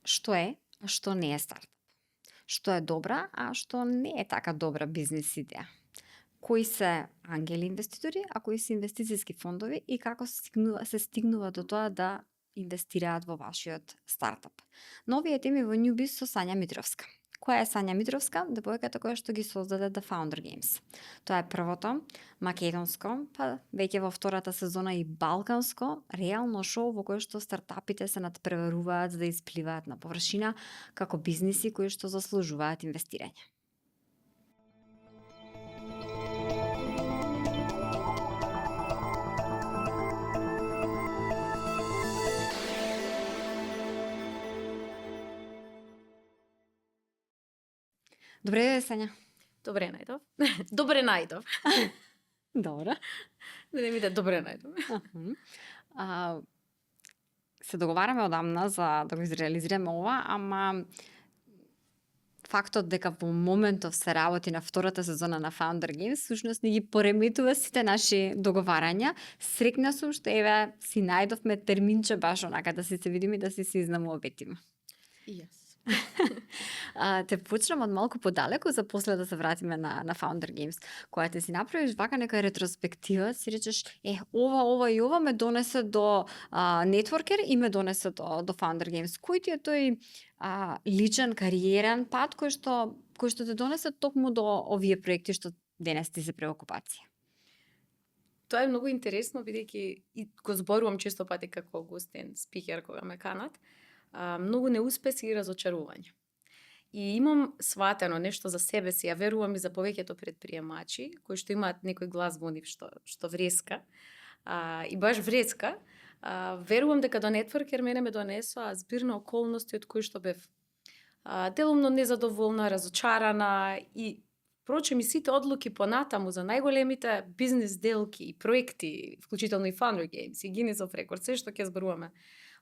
Што е, а што не е стартап? Што е добра, а што не е така добра бизнис идеја? Кои се ангели инвеститори, а кои се инвестициски фондови и како се стигнува до тоа да инвестираат во вашиот стартап? Нови теми во Newbiz со Сања Митровска. Која е Сања Митровска? Девојката која што ги создаде The Founder Games. Тоа е првото македонско, па веќе во втората сезона и балканско, реално шоу во кое што стартапите се надпреваруваат за да испливаат на површина како бизниси кои што заслужуваат инвестирање. Добре, Сања. Добре најдов. Добре најдов. Добро. Не ми да добре најдов. Се договараме одамна за да го изреализираме ова, ама фактот дека во моментов се работи на втората сезона на Founder Games, всушност ни ги пореметува сите наши договарања. Срекна сум што еве си најдовме терминче баш онака да си се видиме и да си се изнамуобетиме. И јас. Те почнам од малку подалеку за после да се вратиме на Founder Games. Кога те си направиш вака нека ретроспектива, си речеш, ова и ова ме донесе до Networker и ме донесе до Founder Games. Кој ти е тој личен, кариерен пат кој што те донесе токму до овие проекти што денес ти се преокупација? Тоа е многу интересно, бидејќи и го зборувам често пати како гостен спикер кога ме канат. Многу неуспеси и разочарување. И имам сватено нешто за себе си, ја верувам и за повеќето предприемачи кои што имаат некој глас во нив што вреска. И баш вреска, верувам дека до Networker мене ме донесоа збирна околности од кои што бев делумно незадоволна, разочарана и впрочем и сите одлуки понатаму за најголемите бизнис делки и проекти, вклучително и Founder Games и Guinness of Records, се што ќе зборуваме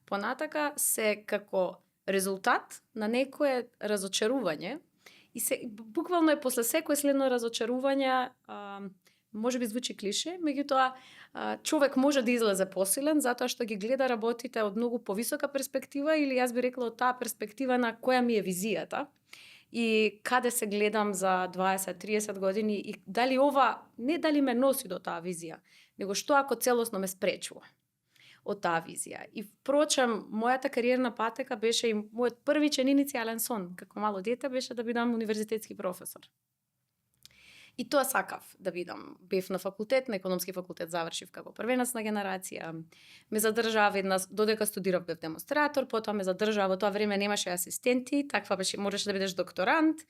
понатака се како резултат на некое разочарување и буквално е после секое следно разочарување, може би звучи клише, меѓутоа човек може да излезе посилен затоа што ги гледа работите од многу повисока перспектива или јас би рекла од таа перспектива на која ми е визијата и каде се гледам за 20-30 години и дали ова, не дали ме носи до таа визија, него што ако целосно ме спречува од таа визија. И впрочем, мојата кариерна патека беше и мојот првичен иницијален сон, како мало дете, беше да бидам универзитетски професор. И тоа сакав да бидам. Бев на факултет, на економски факултет завршив како првенецна генерација. Ме задржав додека студирав бев демонстратор, потоа ме задржав, во тоа време немаше асистенти, таква беше, можеше да бидеш докторант.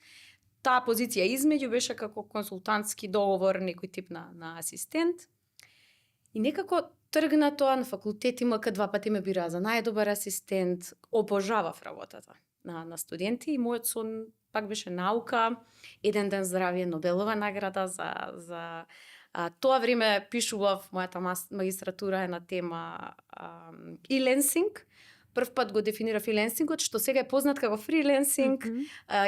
Таа позиција измеѓу беше како консултантски договор, некој тип на асистент. И некако тргна тоа на факултет, МК 2 пати ме бираа за најдобар асистент, обожавав работата на студенти и мојот сон пак беше наука, еден ден здравје, Нобелова награда за тоа време пишував, мојата магистратура е на тема e-lensing. Прв пат го дефинира фриленсингот, што сега е познат како фриленсинг.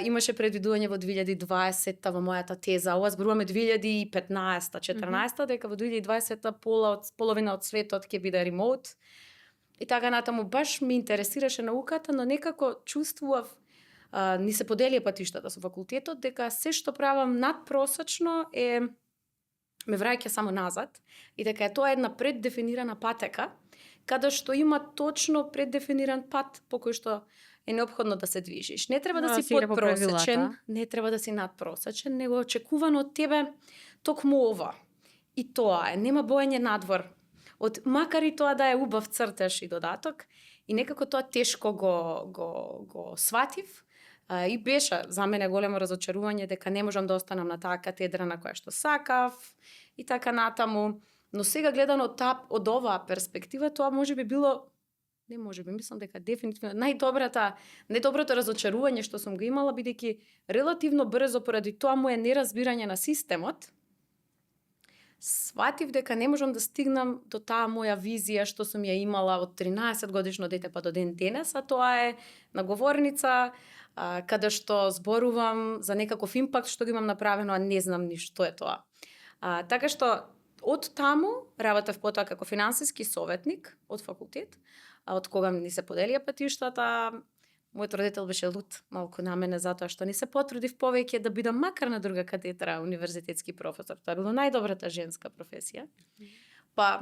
Имаше предвидување во 2020-та во мојата теза. Ова зборуваме 2015-14, дека во 2020-та половина од светот ќе биде ремоут. И така натаму баш ми интересираше науката, но некако чувствував, ни се поделија патиштата со факултетот, дека се што правам надпросечно ме враќа само назад и дека е тоа една преддефинирана патека, каде што има точно преддефиниран пат по кој што е неопходно да се движиш. Не треба да си подпросечен, не треба да си надпросечен, него очекувано од тебе токму ова. И тоа е, нема боење надвор. Макар и тоа да е убав цртеж и додаток, и некако тоа тешко го сватив, и беше за мене големо разочарување дека не можам да останам на таа катедра на која што сакав и така натаму. Но сега гледано од оваа перспектива, тоа може би било, не може би, мислам дека дефинитивно најдоброто разочарување што сум го имала, бидејќи релативно брзо поради тоа моје неразбирање на системот, сватив дека не можам да стигнам до таа моја визија што сум ја имала од 13 годишно дете па до ден денес, а тоа е наговорница, каде што зборувам за некаков импакт што го имам направено, а не знам ни што е тоа. Така што од таму работев потоа како финансиски советник од факултет, од кога ни се поделија патиштата, мојот родител беше лут малку на мене затоа што не се потрудив повеќе да бидам макар на друга катедра универзитетски професор. Тоа било најдобрата женска професија. Па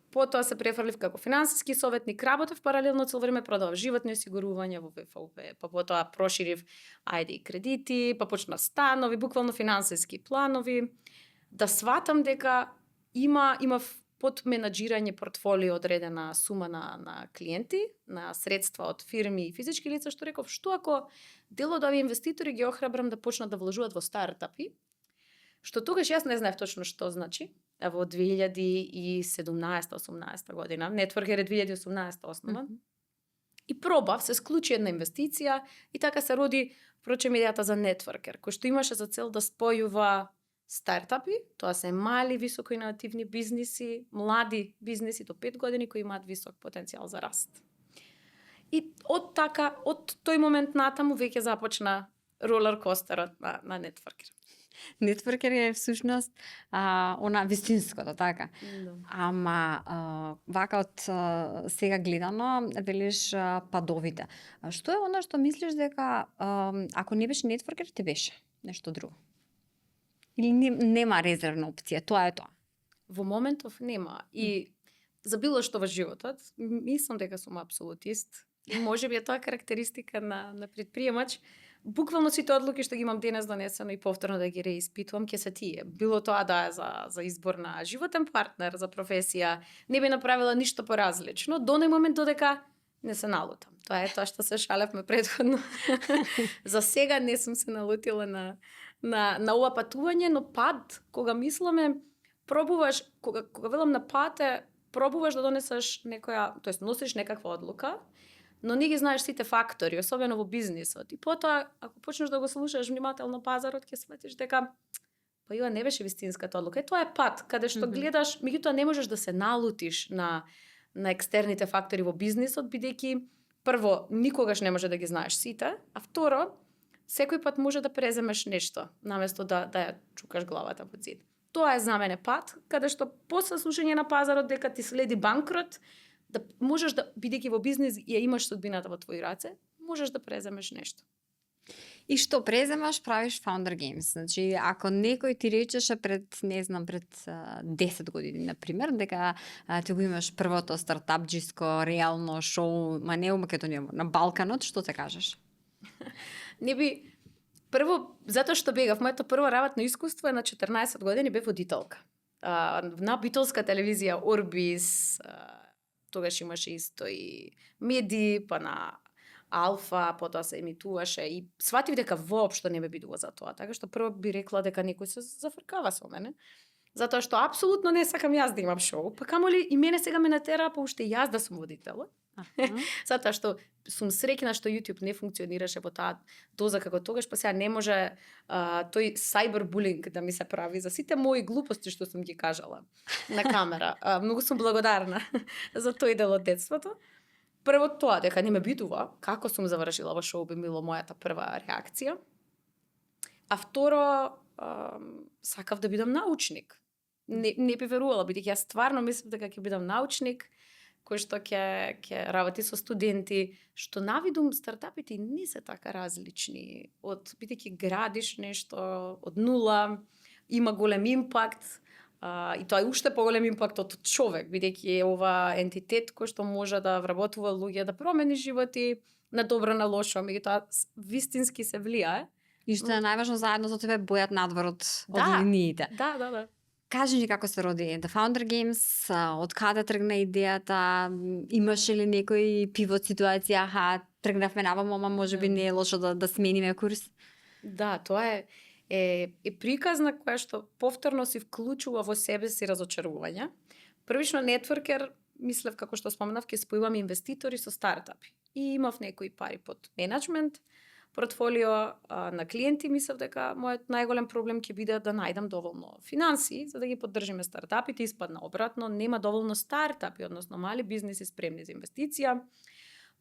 потоа се префрлив како финансиски советник, работев паралелно цело време, продавав животни осигурувања во ВФУП, па потоа проширив и кредити, па почнав станови, буквално финансиски планови, да сватам дека имав под менаџирање портфолио одредена сума на клиенти, на средства од фирми и физички лица, што реков, што ако дел од овие инвеститори ги охрабрам да почнат да вложуваат во стартапи, што тогаш јас не знаев точно што значи. Во 2017-18 година, Networker е 2018 основан. И пробав, се склучи една инвестиција и така се роди, впрочем, идејата за Networker, кој што имаше за цел да спојува стартапи, тоа се мали, високо иновативни бизниси, млади бизниси до 5 години кои имаат висок потенцијал за раст. И од тој момент натаму веќе започна ролер костерот на Networker. Networker е всушност она вистинското, така. Да. Ама вака од сега гледано велиш падовите. Што е она што мислиш дека ако не беше Networker, ти беше нешто друго? Или нема резервна опција, тоа е тоа? Во моментов нема. И за било што во животот, мислам дека сум апсолутист. И можеби е тоа карактеристика на предприемач. Буквално сите одлуки што ги имам денес донесено и повторно да ги реиспитувам, ќе се тие. Било тоа да е за избор на животен партнер, за професија, не би направила ништо поразлично, до нај момент додека не се налутам. Тоа е тоа што се шалевме претходно. За сега не сум се налутила на ова патување, но пат, кога мисламе, пробуваш, кога велам на пат е, пробуваш да донесеш некоја, тоест носиш некаква одлука, но не ги знаеш сите фактори, особено во бизнисот. И потоа, ако почнеш да го слушаш внимателно пазарот, ќе сватиш дека па ова не беше вистинската одлука. И тоа е пат, каде што гледаш, меѓутоа не можеш да се налутиш на екстерните фактори во бизнисот, бидејќи прво, никогаш не може да ги знаеш сите, а второ, секој пат може да преземеш нешто, наместо да ја чукаш главата во зид. Тоа е за мене пат, каде што после слушање на пазарот дека ти следи банкрот, да можеш да, бидејќи во бизнис ја имаш судбината во твои раце, можеш да преземеш нешто. И што преземаш, правиш Founder Games. Значи, ако некој ти речеше пред 10 години, например, дека ти го имаш првото стартапџиско реално шоу, ма не у Македонија, на Балканот, што те кажеш? Не би, прво, затоа што бегав, моето прво работно искуство е на 14 години, бев водителка. На битолска телевизија Орбис, тогаш имаше исто и медии, па на Алфа, потоа се емитуваше и сватив дека воопшто не ме бидува за тоа. Така што прво би рекла дека некој се зафркава со мене. Затоа што апсолутно не сакам јас да имам шоу, па камоли и мене сега ме натера па уште јас да сум водител. Затоа што сум среќна што YouTube не функционираше во таа доза како тогаш, па сега не може тој сайбербулинг да ми се прави за сите мои глупости што сум ги кажала на камера. Многу сум благодарна за тој дел од детството. Прво тоа, дека не ме бидува, како сум завршила во шоу би било мојата прва реакција. А второ, сакав да бидам научник. Не би верувала, бидејќи јас стварно мислев дека ќе бидам научник, кој што ќе работи со студенти, што навидум стартапите не се така различни, бидејќи градиш нешто од нула, има голем импакт, и тоа е уште поголем импакт од човек, бидејќи е ова ентитет кој што може да вработува луѓе, да промени животи на добро, на лошо, меѓутоа вистински се влијае. И што е најважно, заедно со тебе бојат надвор од линиите. Да. Кажи ни како се роди The Founder Games, од каде тргна идејата, имаше ли некој пивот ситуација, тргнавме наваму, ама можеби не е лошо да смениме курс? Да, тоа е приказна која што повторно си вклучува во себе си разочарување. Првично Networker, мислев како што споменав, ќе спојувам инвеститори со стартапи. И имав некои пари под менеджмент, портфолио на клиенти, мислев дека мојот најголем проблем ќе биде да најдам доволно финанси за да ги поддржиме стартапите. Испадна обратно, нема доволно стартапи, односно мали бизниси спремни за инвестиција.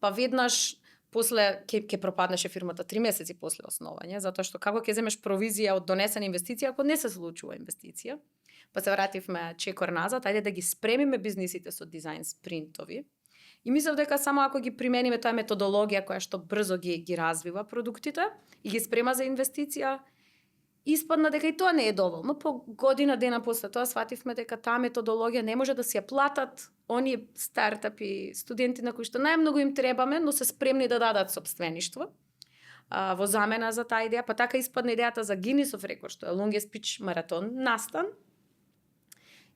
Па веднаш после ќе пропаднеше фирмата 3 месеци после основање, затоа што како ќе земеш провизија од донесена инвестиција ако не се случува инвестиција. Па се вративме чекор назад, ајде да ги спремиме бизнисите со дизајн спринтови. И мислев дека само ако ги примениме таа методологија која што брзо ги развива продуктите и ги спрема за инвестиција, испадна дека и тоа не е доволно. По година дена после тоа свативме дека таа методологија не може да си ја платат оние стартапи, студенти на кои што најмногу им требаме, но се спремни да дадат сопствеништво во замена за таа идеја. Па така испадна идејата за Guinness рекорд, што е longest pitch маратон настан.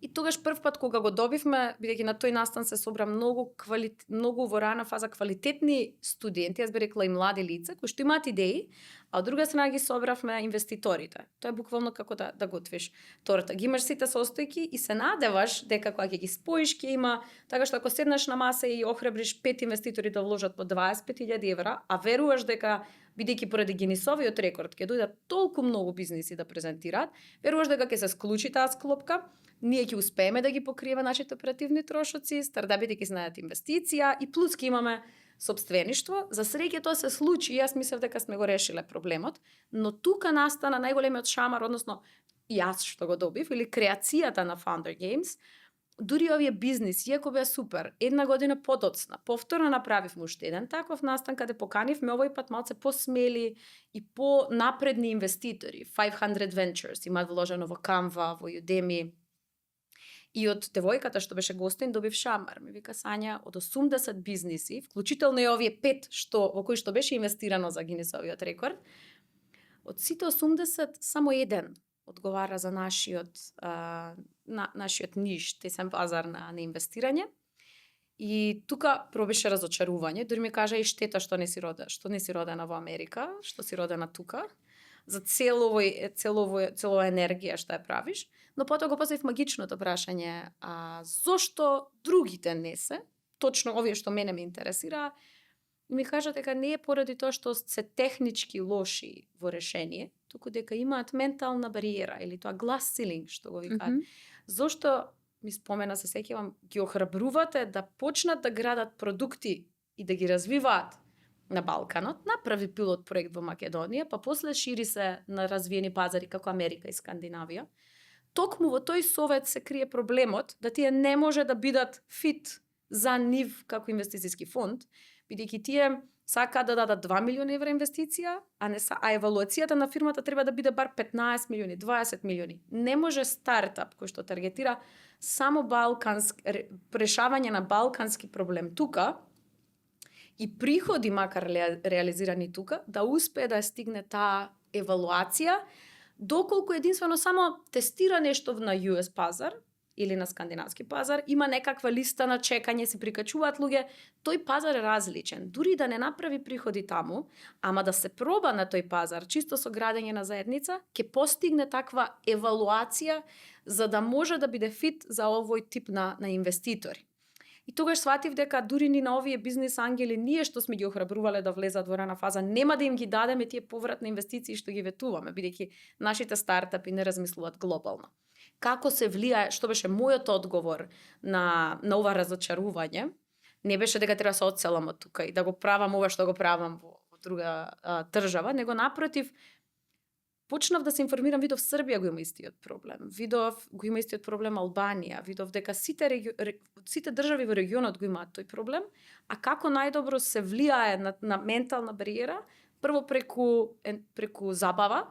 И тогаш прв пат кога го добивме, бидејќи на тој настан се собра многу во рана фаза квалитетни студенти, јас би рекла и млади лица кои што имаат идеи, а од друга страна ги собравме инвеститорите. Тоа е буквално како да готвиш торта. Ги имаш сите состојки и се надеваш дека кога ќе ги споиш ќе има, така што ако седнеш на маса и охрабриш 5 инвеститори да вложат по 25.000 евра, а веруваш дека бидејќи поради Гинисовиот рекорд ќе дојдат толку многу бизниси да презентираат, веруваш дека ќе се склучи таа склопка, ние ќе успееме да ги покриеме нашите оперативни трошоци, стартапите ќе знаат инвестиција и плюс ќе имаме сопствеништво. За среќа тоа се случи и јас мислев дека сме го решиле проблемот, но тука настана најголемиот шамар, односно јас што го добив, или креацијата на Founder Games. Дури овие бизнис, иако беа супер, една година подоцна, повторно направивме уште еден таков настан каде поканивме овој пат малце посмели и понапредни инвеститори. 500 Ventures имаат вложено во Canva, во Udemy. И од девојката што беше гостин добив шамар. Ми вика Сања, од 80 бизниси, вклучително и овие 5 во кои што беше инвестирано за Гинисовиот рекорд, од сите 80 само еден одговара за нашиот ниш, тесен пазар на инвестирање. И тука пробеше разочарување. Дури ми кажа и штета што не си родена во Америка, што си родена тука, за целова енергија што ја правиш. Но потоа го поставив магичното прашање, зошто другите не се, точно овие што мене ме интересира, и ми кажа дека не е поради тоа што се технички лоши во решение, туку дека имаат ментална бариера, или тоа glass ceiling, што го викаат. Зошто, ми спомена, се сеќавам, ги охрабрувате да почнат да градат продукти и да ги развиваат на Балканот, направи пилот проект во Македонија, па после шири се на развиени пазари како Америка и Скандинавија. Токму во тој совет се крие проблемот да тие не може да бидат фит за нив како инвестицијски фонд, бидејќи тие сака да дадат 2 милиони евра инвестиција, а евалуацијата на фирмата треба да биде бар 15 милиони, 20 милиони. Не може стартап кој што таргетира само решавање на балкански проблем тука и приходи макар реализирани тука, да успее да стигне таа евалуација, доколку единствено само тестира нешто на US пазар или на скандинавски пазар, има некаква листа на чекање, се прикачуваат луѓе, тој пазар е различен. Дури да не направи приходи таму, ама да се проба на тој пазар, чисто со градење на заедница, ќе постигне таква евалуација за да може да биде фит за овој тип на инвеститори. И тогаш сватив дека дури ни на овие бизнис ангели, ние што сме ги охрабрувале да влезат во рана фаза, нема да им ги дадеме тие повратни инвестиции што ги ветуваме, бидејќи нашите стартапи не размислуваат глобално. Како се влијае, што беше мојот одговор на ова разочарување, не беше дека треба се одселам од тука и да го правам ова што го правам во друга држава, него напротив, почнав да се информирам, видов Србија го има истиот проблем, видов го има истиот проблем Албанија, видов дека сите држави во регионот го имаат тој проблем, а како најдобро се влијае на ментална бариера, прво преку забава,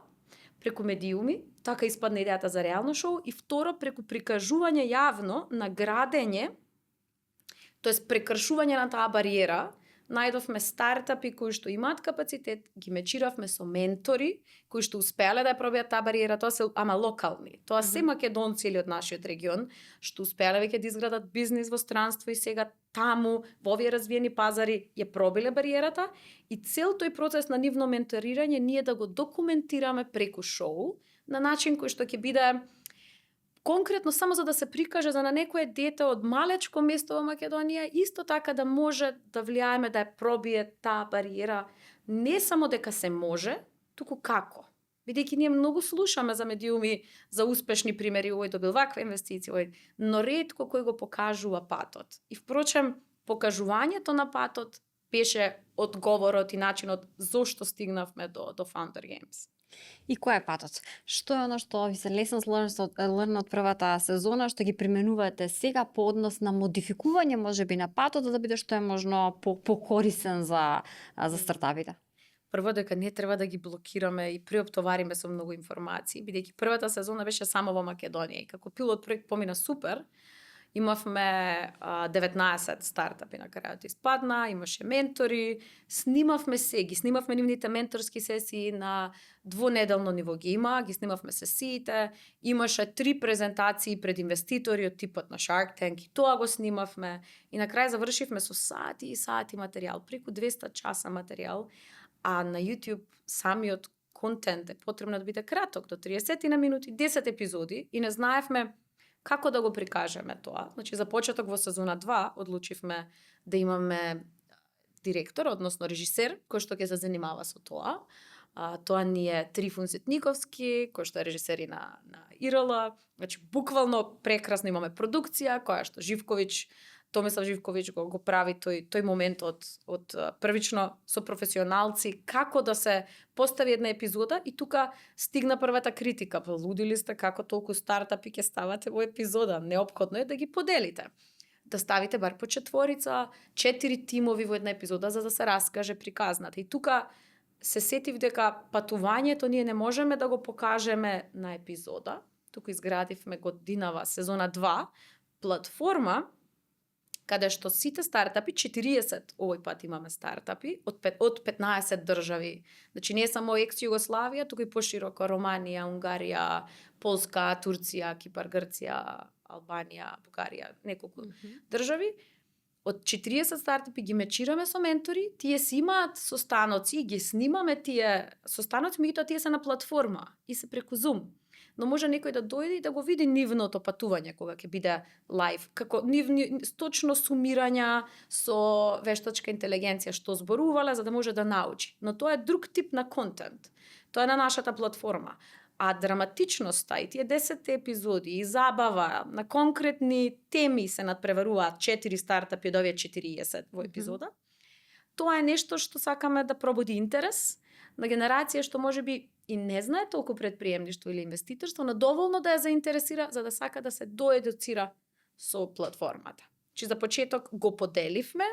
преку медиуми, така испадна идејата за реално шоу, и второ преку прикажување јавно на градење, тоест прекршување на таа бариера. Најдовме стартапи кои што имаат капацитет, ги мечиравме со ментори кои што успеале да ја пробијат таа бариера, тоа се ама локални. Тоа се македонци или од нашиот регион што успеале веќе да изградат бизнис во странство и сега таму во овие развиени пазари ја пробиле бариерата, и цел тој процес на нивно менторирање ние да го документираме преку шоу на начин кој што ќе биде конкретно само за да се прикаже за на некое дете од малечко место во Македонија, исто така да може да влијаеме да ја пробие таа бариера, не само дека се може, туку како. Бидејќи ние многу слушаме за медиуми, за успешни примери, овој добил ваква инвестиција, но ретко кој го покажува патот. И впрочем, покажувањето на патот беше одговорот и начинот зошто стигнавме до Founder Games. И кој е патот? Што е оно што ви се lessons learned од првата сезона, што ги применувате сега по однос на модификување можеби на патот, да биде што е можно покорисен за стартапите? Прво дека не треба да ги блокираме и преоптовариме со многу информации, бидејќи првата сезона беше само во Македонија и како пилот проект помина супер. Имавме 19 стартапи на крајот испадна, имаше ментори, ги снимавме нивните менторски сесии на двонеделно ниво ги снимавме сесиите, имаше 3 презентации пред инвеститори од типот на Shark Tank и тоа го снимавме и на крај завршивме со сати и сати материјал, преку 200 часа материјал, а на YouTube самиот контент е потребно да биде краток, до 30 на минути, 10 епизоди и не знаевме како да го прикажеме тоа. Значи, за почеток во сезона 2 одлучивме да имаме директор, односно режисер, кој што ќе се занимава со тоа. Тоа ни е Трифун Ситниковски, кој што е режисер и на ИРЛ. Значи, буквално прекрасно имаме продукција, која што Томислав Живковиќ го прави тој момент од првично со професионалци, како да се постави една епизода и тука стигна првата критика. Лудили сте како толку стартапи ќе ставате во епизода, неопходно е да ги поделите. Да ставите бар по 4 тимови во една епизода за да се раскаже приказната. И тука се сетив дека патувањето ние не можеме да го покажеме на епизода. Тука изградивме годинава сезона 2 платформа каде што сите стартапи, 40 овој пат имаме стартапи, од 15 држави. Значи не само екс-Југославија, туку и пошироко Романија, Унгарија, Полска, Турција, Кипар, Грција, Албанија, Бугарија, неколку држави. Од 40 стартапи ги мечираме со ментори, тие си имаат состаноци, ги снимаме тие состаноци, меѓутоа тие се на платформа и се преку Zoom. Но може некој да дојде и да го види нивното патување кога ќе биде лајв, како нивни точно сумирања со вештачка интелигенција што зборувале за да може да научи. Но тоа е друг тип на контент. Тоа е на нашата платформа. А драматичноста и тие 10 епизоди и забава на конкретни теми се надпреваруваат 4 стартапи од овие 40 во епизода. Тоа е нешто што сакаме да пробуди интерес на генерација што можеби и не знае толку предприемништво или инвеститорство, но доволно да ја заинтересира за да сака да се доедуцира со платформата. Чи за почеток го поделивме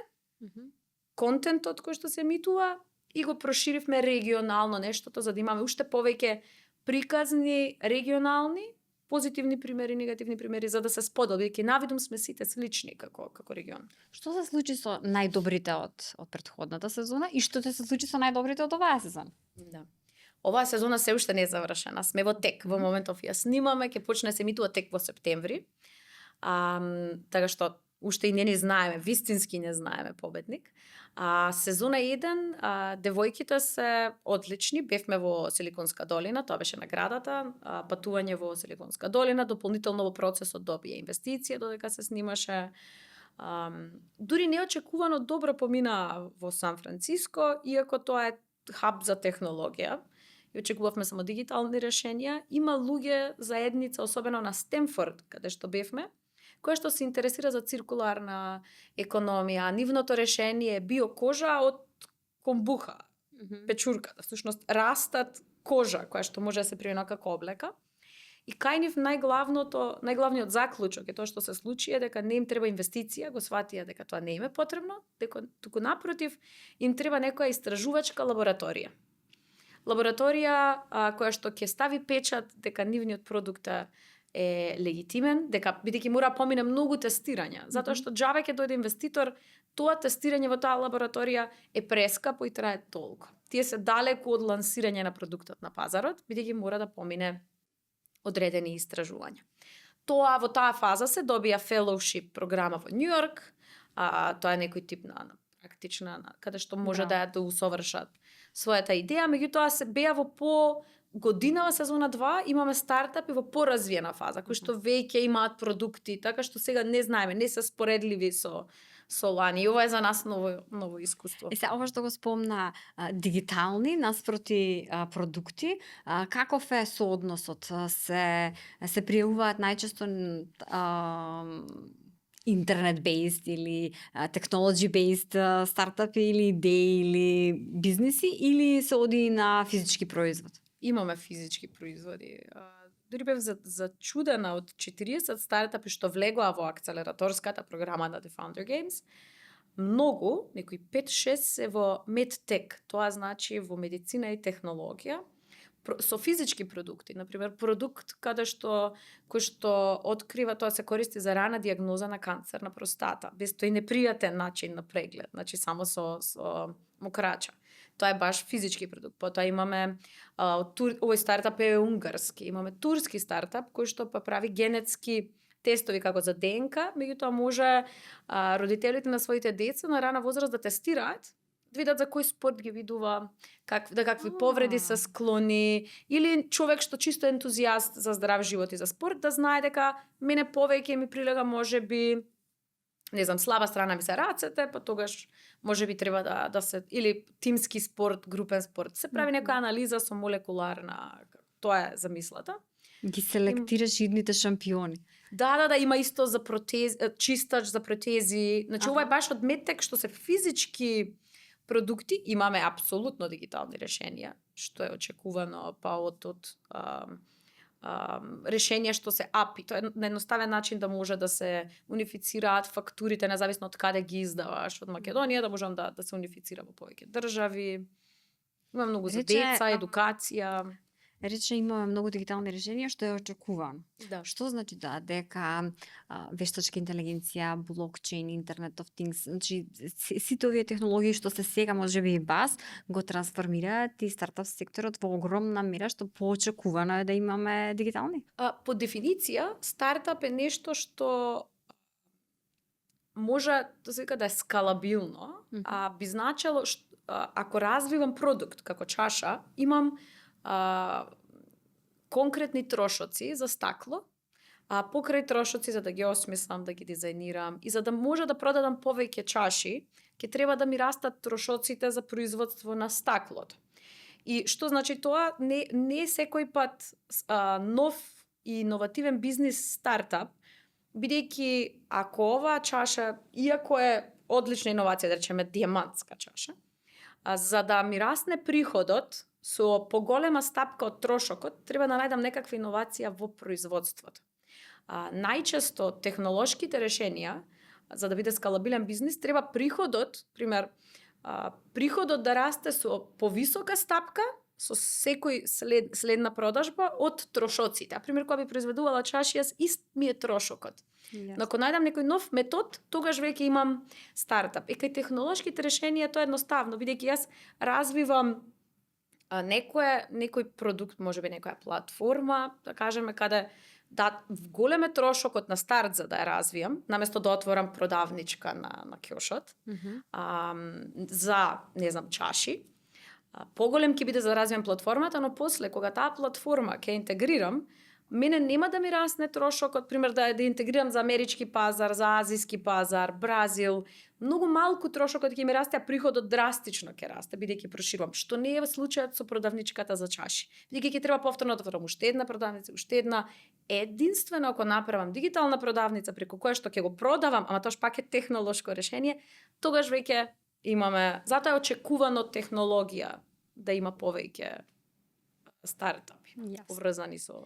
контентот кој што се емитува и го проширивме регионално нештото за да имаме уште повеќе приказни регионални, позитивни примери, негативни примери за да се сподели, бидејќи навидум сме сите слични како регион. Што се случи со најдобрите од претходната сезона и што се случи со најдобрите од оваа сезона? Да. Оваа сезона се уште не е завршена. Сме во тек. Во моментов ја снимаме, ќе почне се емитува тек во септември. Така што уште и не знаеме, вистински не знаеме победник. Сезона 1, девојките се одлични. Бевме во Силиконска долина, тоа беше наградата. Патување во Силиконска долина, дополнително во процесот добија инвестиција додека се снимаше. Дури неочекувано добро помина во Сан Франциско, иако тоа е хаб за технологија. И очекувавме само дигитални решенија. Има луѓе заедница, особено на Стенфорд, каде што бевме, која што се интересира за циркуларна економија. Нивното решение е биокожа од комбуха, печурката. Всушност растат кожа која што може да се примени како облека. И кај нив најглавниот заклучок е тоа што се случи е дека не им треба инвестиција, го сватија дека тоа не им е потребно, туку напротив им треба некоја истражувачка лабораторија. Лабораторија која што ќе стави печат дека нивниот продукт е легитимен, дека бидејќи мора помине многу тестирања, затоа што џабе ќе дојде инвеститор, тоа тестирање во таа лабораторија е прескапо и трае толку. Тие се далеку од лансирање на продуктот на пазарот, бидејќи мора да помине одредени истражувања. Во таа фаза се добија fellowship програма во Њу Йорк, тоа е некој тип на практична, каде што може да ја усовршат својата идеја, меѓутоа се беа во годинава сезона 2 имаме стартапи во поразвиена фаза, кои што веќе имаат продукти, така што сега не знаеме, не се споредливи со лани. И ова е за нас ново искуство. Се ова што го спомна дигитални наспроти продукти, каков е соодносот? Се пријавуваат најчесто интернет-based или technology-based стартапи или идеи или бизниси, или се оди на физички производ? Имаме физички производи. Дури бев зачудена од 40 стартапи што влегоа во акцелераторската програма на The Founder Games. Многу, некои 5-6 се во медтек, тоа значи во медицина и технологија, со физички продукти, например продукт кој што открива, тоа се користи за рана диагноза на канцер на простата, без тој непријатен начин на преглед, значи само со мокрача. Тоа е баш физички продукт. Потоа имаме овој стартап е унгарски, имаме турски стартап кој што па прави генетски тестови како за ДНК, меѓутоа може родителите на своите деца на рана возраст да тестираат, да видат за кој спорт ги видува, какви повреди се склони, или човек што чисто ентузијаст за здрав живот и за спорт, да знае дека мене повеќе ми прилега можеби, не знам, слаба страна ми се рацете, па тогаш можеби треба да се, или тимски спорт, групен спорт. Се прави некоја анализа со молекуларна, тоа е замислата. Ги селектираш идните шампиони. Да, има исто за протези, чистач за протези. Значи ова е баш од медтек што се физички продукти, имаме апсолутно дигитални решенија, што е очекувано па од решенија што се API. Тоа е на едноставен начин да може да се унифицираат фактурите независно од каде ги издаваш. Од Македонија да можам да се унифицира во повеќе држави. Има многу за деца, едукација. Рече имаме многу дигитални решенија што е очекувано. Да. Што значи дека вештачка интелигенција, блокчейн, Internet of Things, значи сите овие технологии што се сега можеби и бас го трансформираат и стартап секторот во огромна мера, што поочекувано е да имаме дигитални? По дефиниција, стартап е нешто што може да се вика да е скалабилно, би значело ако развивам продукт како чаша, имам конкретни трошоци за стакло, покрај трошоци за да ги осмислам, да ги дизајнирам и за да може да продадам повеќе чаши, ќе треба да ми растат трошоците за производство на стаклото. И што значи тоа? Не секој пат нов и иновативен бизнис стартап, бидејќи ако оваа чаша, иако е одлична иновација, да речеме дијамантска чаша, за да ми расне приходот со поголема стапка од трошокот, треба да најдам некаква иновација во производството. Најчесто технолошките решенија, за да биде скалабилен бизнис, треба приходот да расте со повисока стапка, со секој следна продажба од трошоците. Пример, кога би произведувала чаши, ист ми е трошокот. Но ако најдам некој нов метод, тогаш веќе имам стартап. И кај технолошките решенија тоа е едноставно, бидејќи јас развивам некој продукт, можеби некоја платформа, да кажеме, каде да големе трошокот на старт за да ја развијам, наместо да отворам продавничка на кјошот, за, не знам, чаши. Поголем ќе биде за да развијам платформата, но после, кога таа платформа ќе интегрирам, мене нема да ми расне трошокот, пример да интегрирам за амерички пазар, за азиски пазар, Бразил. Многу малку трошокот ќе ми расте, а приходот драстично ќе расте, бидејќи проширувам. Што не е случајот со продавничката за чаши. Бидејќи ќе треба повторно да отворам уште една продавница, уште една. Единствено ако направам дигитална продавница преку која што ќе го продавам, ама тоа пак е технолошко решение, тогаш веќе имаме, затоа е очекувано технологија да има повеќе стартапи поврзани со.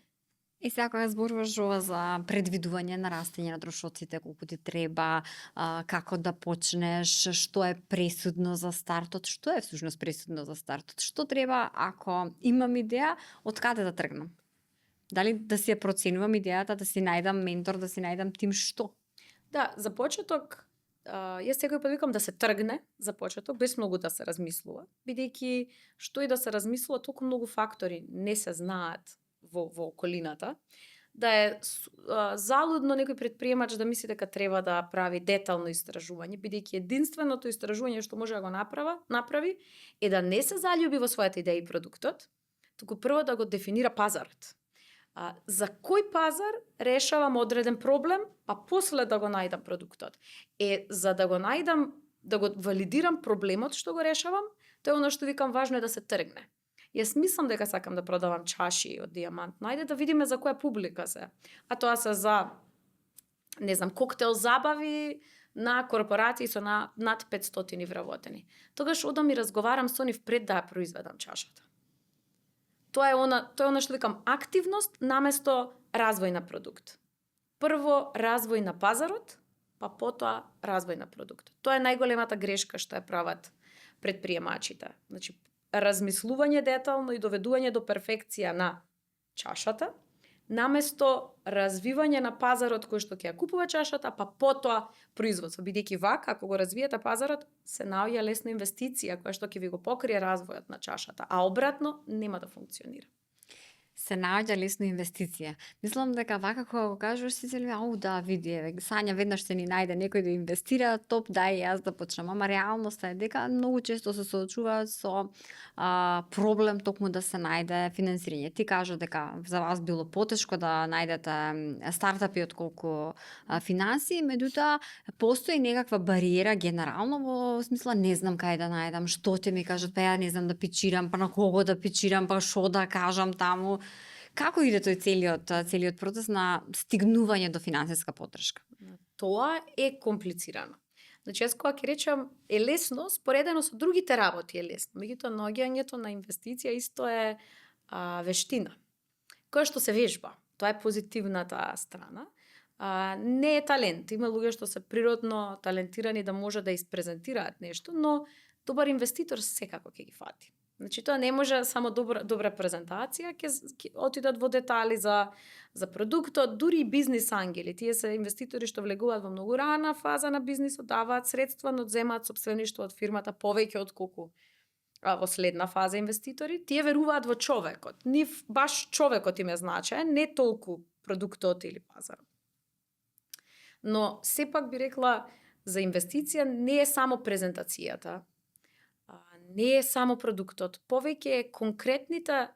И сега кога зборуваш ова за предвидување на растење на трошоците, колку ти треба, како да почнеш, што е пресудно за стартот, што е всушност пресудно за стартот, што треба ако имам идеја, од каде да тргнам? Дали да си ја проценувам идејата, да си најдам ментор, да си најдам тим, што? Да, за почеток, јас секој пат викам да се тргне за почеток, без многу да се размислува, бидејќи што и да се размислува, толку многу фактори не се знаат во околината, да е залудно некој предприемач да мисли дека треба да прави детално истражување, бидејќи единственото истражување што може да го направи е да не се заљуби во својата идеја и продуктот, туку прво да го дефинира пазарот. За кој пазар решавам одреден проблем, а после да го најдам продуктот. За да го најдам, да го валидирам проблемот што го решавам, тоа е оно што викам важно е да се тргне. Јас мислам дека сакам да продавам чаши од дијамант. Најде да видиме за која публика се. А тоа се за не знам, коктел забави на корпорации со над 500 вработени. Тогаш одам и разговарам со нив пред да ја произведам чашата. Тоа е она што викам активност наместо развој на продукт. Прво развој на пазарот, па потоа развој на продуктот. Тоа е најголемата грешка што ја прават предприемачите. Значи, размислување детално и доведување до перфекција на чашата, наместо развивање на пазарот кој што ќе ја купува чашата, па потоа производство. Бидејќи вака, ако го развиете пазарот, се наоѓа лесно инвестиција која што ќе ви го покрие развојот на чашата, а обратно нема да функционира. Се наоѓа лесно инвестиција. Мислам дека вака кога го кажуваш си цели, ау да види, еве, Сања веднаш ќе ни најде некој да инвестира, топ дај јас да почнам. Ама реалноста е дека многу често се соочуваат со проблем токму да се најде финансирање. Ти кажа дека за вас било потешко да најдете стартапи отколку финансии, меѓутоа постои некаква бариера генерално во смисла не знам кај да најдам, што ќе ми кажат, па ја не знам да пичирам, па на кого да пичирам, па што да кажам таму. Како иде тој целиот процес на стигнување до финансиска поддршка? Тоа е комплицирано. Значи, јас кога ќе речам е лесно, споредено со другите работи е лесно. Меѓутоа, наоѓањето на инвестиција исто е вештина, која што се вежба. Тоа е позитивната страна. Не е талент. Има луѓе што се природно талентирани да може да испрезентираат нешто, но добар инвеститор секако ќе ги фати. Значи, тоа не може само добра презентација, ќе отидат во детали за продуктот, дури и бизнис ангели. Тие се инвеститори што влегуваат во многу рана фаза на бизнисот, даваат средства, но земаат сопствеништво од фирмата повеќе отколку во следна фаза инвеститори. Тие веруваат во човекот. Нив баш човекот им е значаен, не толку продуктот или пазарот. Но сепак би рекла за инвестиција не е само презентацијата, не е само продуктот, повеќе е конкретните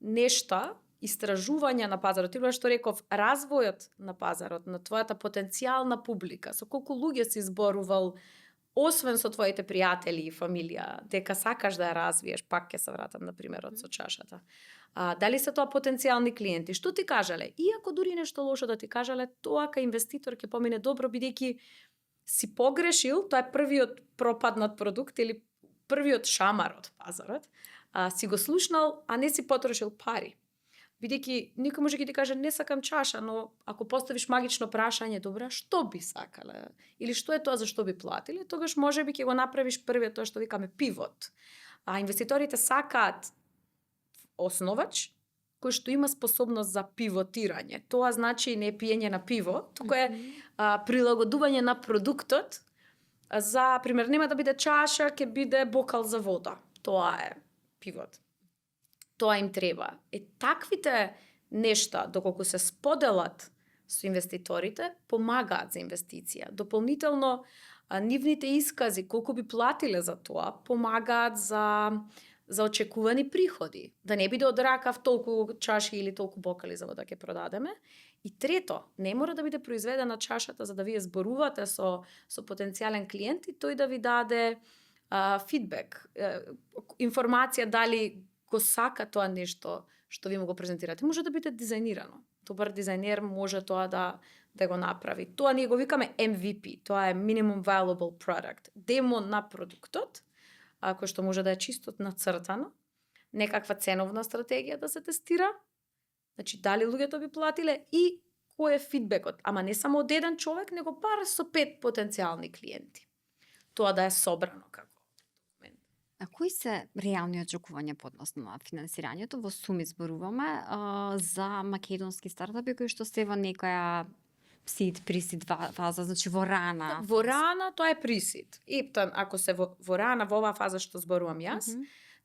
нешта, истражувања на пазарот, или што реков, развојот на пазарот, на твојата потенцијална публика, со колку луѓе си зборувал, освен со твоите пријатели и фамилија, дека сакаш да ја развиеш, пак ќе се вратам на примерот со чашата. Дали се тоа потенцијални клиенти? Што ти кажале? Иако дури нешто лошо да ти кажале, тоа кај инвеститор ќе помине добро, бидејќи си погрешил, тоа е првиот пропаднат продукт или првиот шамар од пазарот, си го слушнал, а не си потрошил пари. Бидејќи никој може да ти каже не сакам чаша, но ако поставиш магично прашање, добра, што би сакале? Или што е тоа за што би платиле? Тогаш можеби ќе го направиш првиот тоа што викаме пивот. А инвеститорите сакаат основач кој што има способност за пивотирање. Тоа значи не пиење на пиво, туку е прилагодување на продуктот. За пример, нема да биде чаша, ќе биде бокал за вода. Тоа е пивот. Тоа им треба. Таквите нешта, доколку се споделат со инвеститорите, помагаат за инвестиција. Дополнително, нивните искази, колку би платиле за тоа, помагаат за очекувани приходи. Да не биде од ракав толку чаши или толку бокали за вода ќе продадеме. И трето, не мора да биде произведена чашата за да вие зборувате со потенцијален клиент и тој да ви даде фидбек, информација дали го сака тоа нешто што ви му го презентирате. Може да биде дизајнирано. Добар дизајнер може тоа да го направи. Тоа ние го викаме MVP, тоа е Minimum Viable Product. Демо на продуктот, кој што може да е чисто нацртано, некаква ценовна стратегија да се тестира, значи дали луѓето би платиле и кој е фидбекот, ама не само од еден човек, него бар со 5 потенцијални клиенти. Тоа да е собрано како документ. А кои се реални очекувања по однос на финансирањето? Во суми зборуваме за македонски стартапи кои што се во некоја seed, pre-seed фаза, значи во рана. Во рана тоа е pre-seed. Ако се во рана, во оваа фаза што зборувам јас,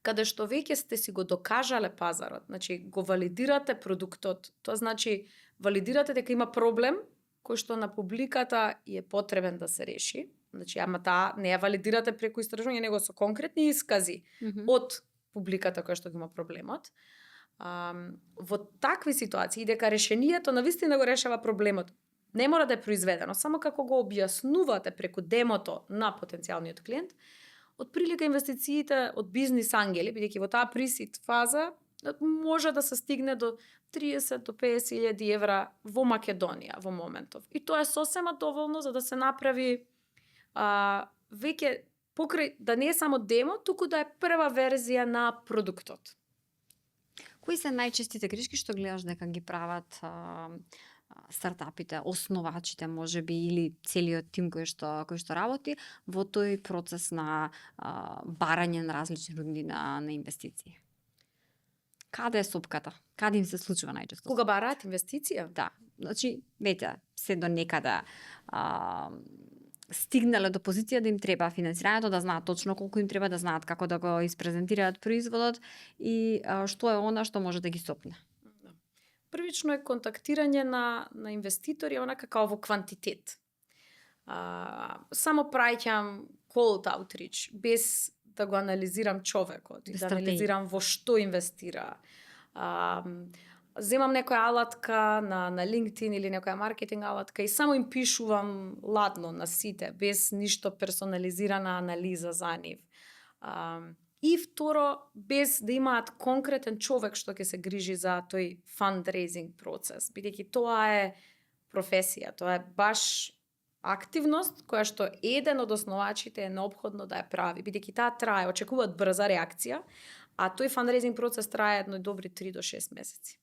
каде што веќе сте си го докажале пазарот, значи го валидирате продуктот, тоа значи валидирате дека има проблем кој што на публиката е потребен да се реши, значи ама таа не ја валидирате преку истражување, него со конкретни искази од публиката која што има проблемот. Во такви ситуации дека решението навистина го решава проблемот, не мора да е произведено, само како го објаснувате преку демото на потенцијалниот клиент, од прилика инвестициите од бизнис ангели, бидејќи во таа pre-seed фаза Може да се стигне до 30 до 50.000 евра во Македонија во моментов. И тоа е сосема доволно за да се направи веќе покрај да не е само демо, туку да е прва верзија на продуктот. Кои се најчестите грешки што гледаш дека ги прават стартапите, основачите можеби или целиот тим кој што работи во тој процес на барање на различни рунди на инвестиции? Каде е сопката? Каде им се случува најчесто? Кога бараат инвестиција? Да. Значи, веќе се до некаде стигнале до позиција да им треба финансирањето, да знаат точно колку им треба, да знаат како да го испрезентираат производот и што е она што може да ги сопне. Првично е контактирање на инвеститори, онака како во квантитет. Само праќам cold outreach, без да го анализирам човекот, и да анализирам во што инвестира. Земам некоја алатка на LinkedIn или некоја маркетинг алатка и само им пишувам ладно на сите, без ништо персонализирана анализа за нив. И второ, без да имаат конкретен човек што ќе се грижи за тој fundraising процес, бидејќи тоа е професија, тоа е баш активност која што еден од основачите е неопходно да ја прави, бидејќи таа трае, очекуваат брза реакција, а тој fundraising процес трае едно добри 3 до 6 месеци.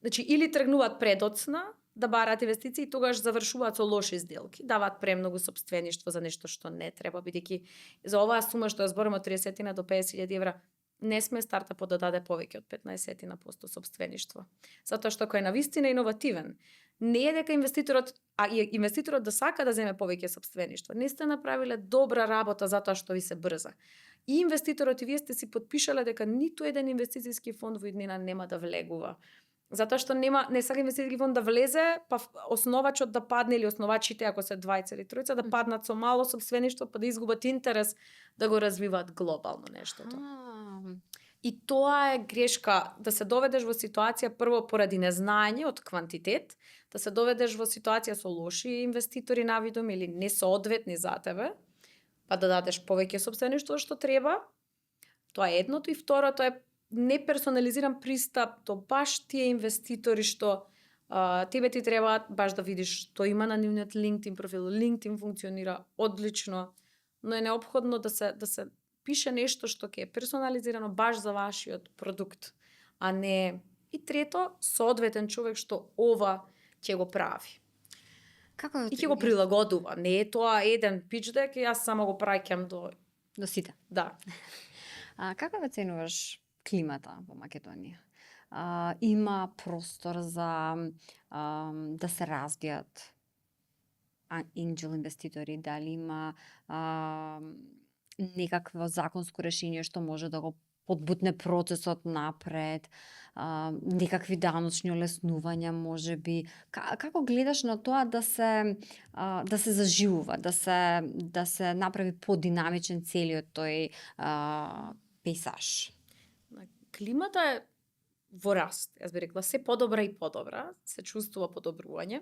Значи, или тргнуваат предоцна да бараат инвестиции, тогаш завршуваат со лоши сделки, даваат премногу сопствеништво за нешто што не треба, бидејќи за оваа сума што ја зборам од 30 до 50.000 евра, не сме стартапот да даде повеќе од 15% сопствеништво. Затоа што кој е навистина иновативен, не е дека инвеститорот, инвеститорот да сака да земе повеќе сопствеништво. Не сте направиле добра работа затоа што ви се брза. И инвеститорот и вие сте си потпишале дека ниту еден инвестициски фонд во иднина нема да влегува. Затоа што не сака инвестициски фонд да влезе, па основачот да падне или основачите, ако се двајца или тројца, да паднат со мало сопствеништво, па да изгубат интерес да го развиваат глобално нештото. И тоа е грешка, да се доведеш во ситуација прво поради незнаење од квантитет, да се доведеш во ситуација со лоши инвеститори навидом или несоодветни за тебе, па да дадеш повеќе сопствеништво што треба. Тоа е едното и второто е неперсонализиран пристап до баш тие инвеститори што тебе ти требаат баш да видиш што има на нивниот LinkedIn профил. LinkedIn функционира одлично, но е неопходно да се пише нешто што ќе е персонализирано баш за вашиот продукт, а не и трето, соодветен човек што ова ќе го прави. И ќе го прилагодува. Не е тоа еден пич дек и јас само го праќам до сите. Да. Како го ценуваш климата во Македонија? Има простор за да се развијат angel инвеститори, дали има некакво законско решение што може да го подбутне процесот напред, некакви даночни олеснувања можеби. Како гледаш на тоа да се заживува, да се направи подинамичен целиот тој пейсаж? Климата е во раст, јас би рекла, се подобра и подобра, се чувствува подобрување.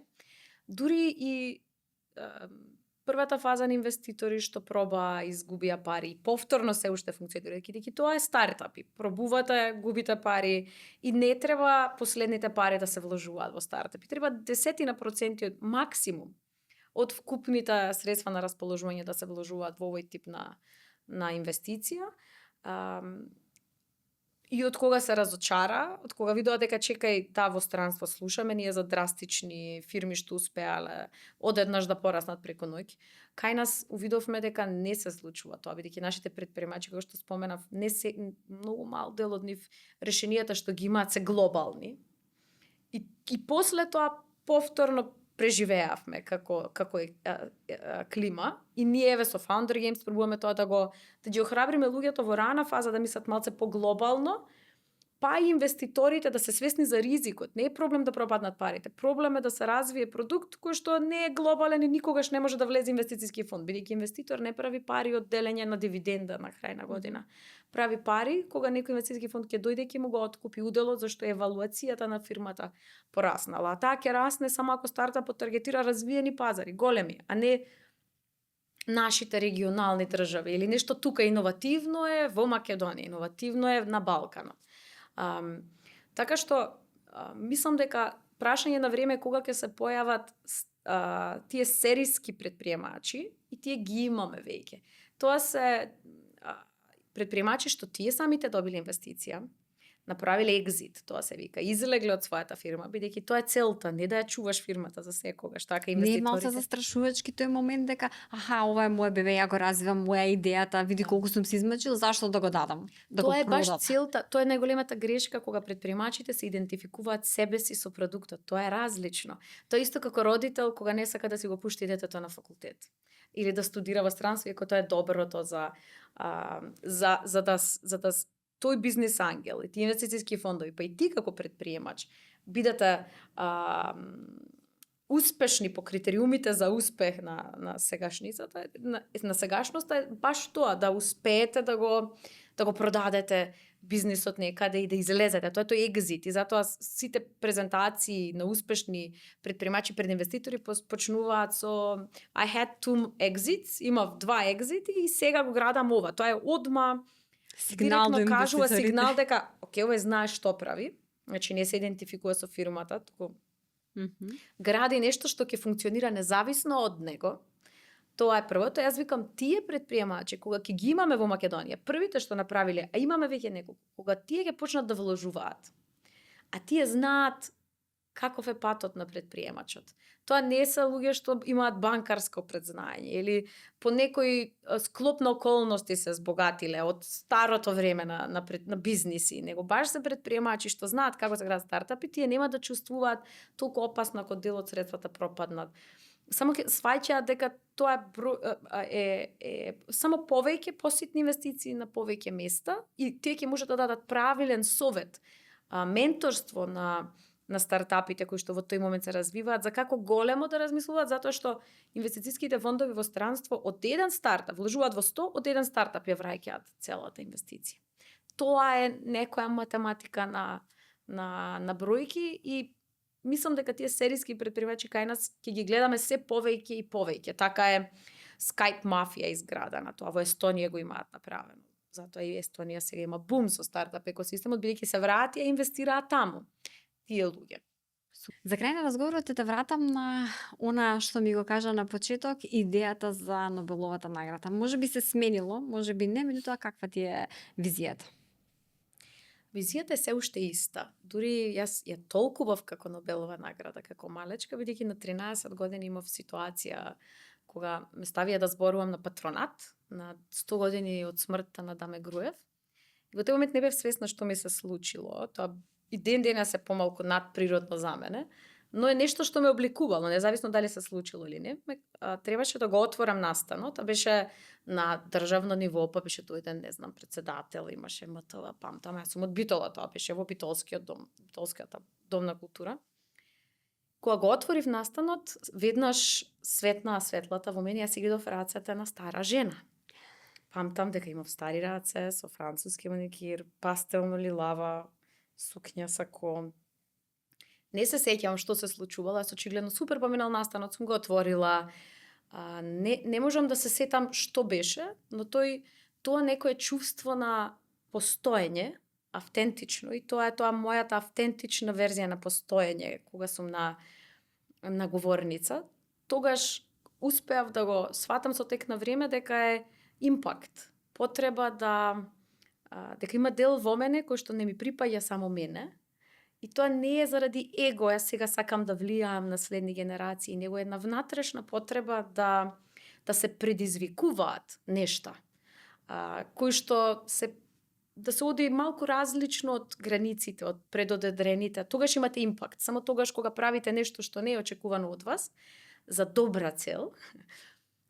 Дури и првата фаза на инвеститори што проба, изгубија пари, повторно се уште функционира, бидејќи тоа е стартапи. Пробувате, губите пари и не треба последните пари да се вложуваат во стартапи. Треба 10% максимум од вкупните средства на расположување да се вложуваат во овој тип на инвестиција. И од кога се разочара, од кога видоа дека чекај таа во странство слушаме ние за драстични фирми што успеале одеднаш да пораснат преку ноќ, кај нас увидовме дека не се случува тоа, бидејќи нашите претпремачи, како што споменав, не се многу мал дел од нив решенијата што ги имаат се глобални. И после тоа повторно преживеавме како е клима и ние еве со Founder Games пробуваме тоа да ги охрабриме луѓето во рана фаза да мислат малце поглобално, па и инвеститорите да се свесни за ризикот. Не е проблем да пропаднат парите, проблем е да се развие продукт кој што не е глобален и никогаш не може да влезе инвестициски фонд, бидејќи инвеститор не прави пари од делење на дивиденда на крај на година. Прави пари кога некој инвестициски фонд ќе дојде ќе му го откупи уделот зашто евалуацијата на фирмата пораснала. А таа ќе расне само ако стартапот таргетира развиени пазари, големи, а не нашите регионални држави или нешто тука иновативно е во Македонија, иновативно е на Балканот. Така што мислам дека прашање на време кога ќе се појават тие сериски предприемачи и тие ги имаме веќе. Тоа се предприемачи што тие самите добиле инвестиција, направиле екзит, тоа се вика, излегле од својата фирма, бидејќи тоа е целта, не да ја чуваш фирмата за секогаш, така Не е инвеститорите. малце застрашувачки тој момент дека ова е мој бебе, ја го развивам, моја идејата, види колку сум се измачил, зашто да го дадам? Да Тоа го е баш продадам? целта, тоа е најголемата грешка кога предприемачите се идентификуваат себе си со продуктот. Тоа е различно. Тоа е исто како родител кога не сака да си го пушти детето на факултет или да студира во странство, иако тоа е доброто за да тој бизнес ангел и тие инвестициски фондови, па и ти како предприемач бидете успешни по критериумите за успех на сегашницата, на сегашноста е баш тоа, да успеете да го продадете бизнисот некаде и да излезете. Тоа е тој екзит и затоа сите презентации на успешни предприемачи пред инвеститори почнуваат со I had two exits, имав 2 екзити и сега го градам ова. Тоа е одма Сигнал до директно кажува инвеститорите. сигнал дека овој знае што прави, значи не се идентификува со фирмата, туку гради нешто што ќе функционира независно од него. Тоа е првото. Јас викам тие предприемачи кога ќе ги имаме во Македонија, првите што направиле, а имаме веќе неколку, кога тие ќе почнат да вложуваат, а тие знаат каков е патот на предприемачот. Тоа не се луѓе што имаат банкарско предзнаење или по некој склоп на околности се збогатиле од старото време на бизниси, него баш се предприемачи што знаат како се градат стартапи, тие нема да чувствуваат толку опасно ако дел од средствата пропаднат. Само ќе сваќаат дека тоа е само повеќе поситни инвестиции на повеќе места и тие ќе можат да дадат правилен совет, менторство на стартапите кои што во тој момент се развиваат, за како големо да размислуваат, затоа што инвестициските фондови во странство од еден стартап, вложуваат во 100, од еден стартап ја враќаат целата инвестиција. Тоа е некоја математика на бројки и мислам дека тие сериски предприемачи кај нас ќе ги гледаме се повеќе и повеќе. Така е Skype мафија изградена, тоа во Естонија го имаат направено. Затоа и Естонија сега има бум со стартап екосистемот, бидејќи се враат и инвестираат таму тие луѓе. За крај на разговорот те вратам на она што ми го кажа на почеток, идејата за Нобеловата награда. Може би се сменило, може би не, меѓутоа каква ти е визијата? Визијата е се уште иста. Дури јас ја толкував како Нобелова награда, како малечка, бидејќи на 13 години имав ситуација кога ме ставија да зборувам на патронат на 100 години од смртта на Даме Груев. И во тој момент не бев свесна што ми се случило. Тоа и ден денес е помалку надприродно за мене, но е нешто што ме обликувало, независно дали се случило или не. Требаше да го отворам настанот, беше на државно ниво, па беше дојден, не знам, председател, имаше МТЛ, памтам, јас сум од Битола, тоа беше во Битолскиот дом, Битолската дом на култура. Кога го отворив настанот, веднаш светнаа светлата во мене, јас си гледав рацете на стара жена. Памтам дека имав стари раце со француски маникир, пастелно лилава, сукња, сако. Не се сеќавам што се случувало, јас очигледно супер поминал настанот, сум го отворила. Не можам да се сетам што беше, но тоа некое чувство на постоење, автентично, и тоа е мојата автентична верзија на постоење, кога сум на говорница. Тогаш успеав да го сватам со тек на време дека е импакт, потреба дека има дел во мене кој што не ми припаѓа само мене. И тоа не е заради его, јас сега сакам да влијаам на следни генерации, него е една внатрешна потреба да се предизвикуваат нешта, кои што да се оди малку различно од границите, од предодредените. Тогаш имате импакт. Само тогаш кога правите нешто што не е очекувано од вас, за добра цел,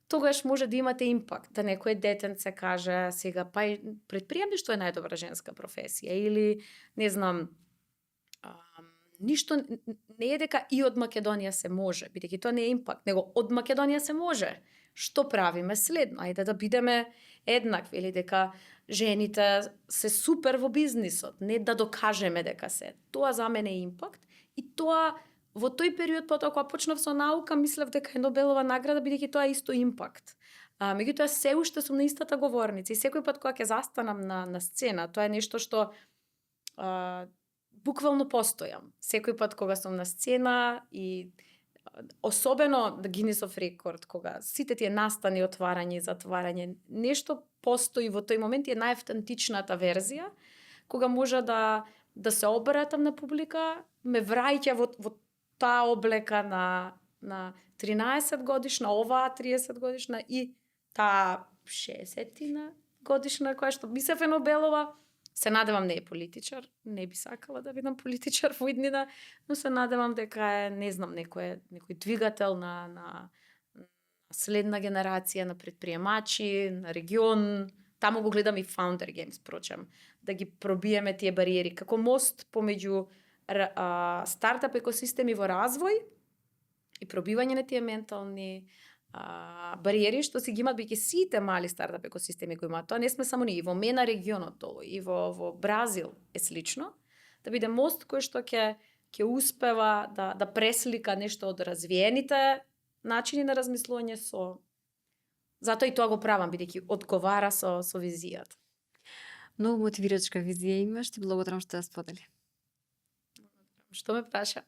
тогаш може да имате импакт, да некој детенце каже сега, па предприемништво е најдобра женска професија, или не знам, ништо не е дека и од Македонија се може, бидејќи тоа не е импакт, него од Македонија се може. Што правиме следно? Ајде да бидеме еднакви, или дека жените се супер во бизнисот, не да докажеме дека се. Тоа за мене е импакт и тоа во тој период, потоа кога почнав со наука, мислев дека е Нобелова награда, бидејќи тоа е исто импакт. Меѓутоа се уште сум на истата говорница и секој пат кога ќе застанам на сцена, тоа е нешто што буквално постојам. Секој пат кога сум на сцена и особено Гинисов рекорд, кога сите тие настани, отварање и затварање, нешто постои во тој момент и е најавтентичната верзија, кога може да се обратам на публика, ме враќа во таа облека на 13 годишна, оваа 30 годишна и таа 60 годишна која што Мисев Нобелова. Се надевам не е политичар, не би сакала да бидам политичар во иднина, но се надевам дека е, не знам, некој двигател на следна генерација на предприемачи, на регион. Таму го гледам и Founder Games, прочем, да ги пробиеме тие бариери како мост помеѓу стартап екосистеми во развој и пробивање на тие ментални бариери што си ги имат биќе сите мали стартап екосистеми кои имаат. Тоа не сме само ние, и во МЕНА регионот долу, и во Бразил е слично, да биде мост кој што ќе успева да преслика нешто од развиените начини на размислување со. Затоа и тоа го правам, бидејќи одговара со визијата. Многу мотивирачка визија имаш, ти благодарам што ја сподели. Што ме праша?